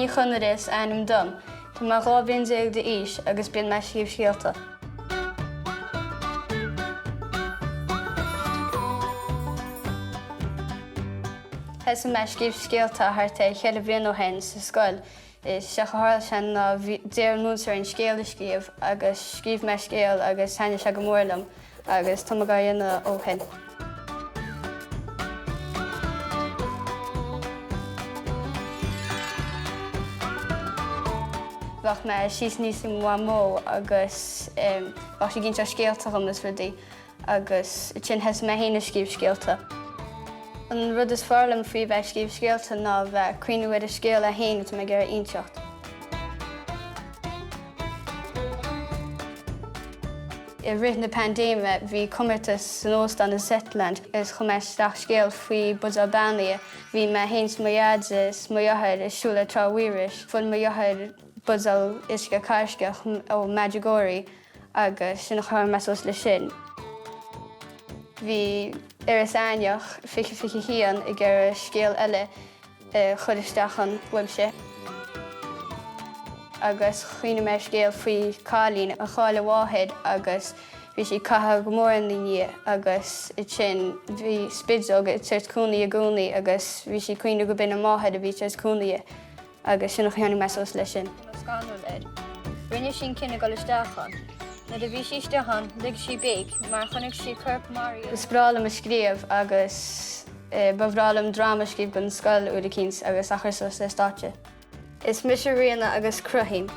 Ní Chonaire is ainm dom. Tá mé 12 bliain d'aois agus bíonn mé ag scríobh scéalta. Thosaigh mé ag scríobh scéalta thart ar cheithre bliana ó shin sa scoil. Is é a tharla sé ná d'iarr an múinteoir orainn scéal a scríobh agus scríobh mé scéal agus thaitnigh sé go mór liom agus tá mé á dhéanamh ó shin. Bheadh mé síos aníos le mo mhamó agus bheadh sí ag inseacht scéalta dhom is rudaí agus ansin thosaigh mé féin ag scríobh scéalta. An rud is fearr liom faoi bheith ag scríobh scéalta ná bheith ag cuimhniú ar an scéal é féin atá mé ag iarraidh a inseacht. I rith na paindéime bhí comórtas san óstán i Zetland agus chuir mé isteach scéal faoi buidéal beannaithe. Bhí mé féin 's mo dheaide 's mo dheartháir ag siúl ar Trá Mhaorais. Fuair mo dheartháir buidéal uisce Cairsceach ó Medjugorje. agus sin a chuir mé suas leis sin. Bhí Iris Aithneach 2021 ag iarraidh scéal eile a chur isteach ann uaimse agus chuimhnigh mé ar scéal faoi cailín a chaill a mháthair agus bhí sí caitheamh go mór ina ndiaidh agus ansin bhí spideog ag tabhairt cúnamh di i gcónaí agus bhí sí ag cuimhneamh go b'in a máthair a bhí ag tabhairt cúnamh di. Agus sin a tháinig mé suas leis sin. Cuma scanrúil air. Rinne sí an cinneadh dul isteach ann. Nuair a bhí sí istigh ann, lig sí béic mar chonaic sí corp maraithe. Is breá liom a scríobh agus ba bhreá liom dráma a scríobh don scoil uair eicínt agus a chur suas ar stáitse. Is mise Ríona agus cruthaím.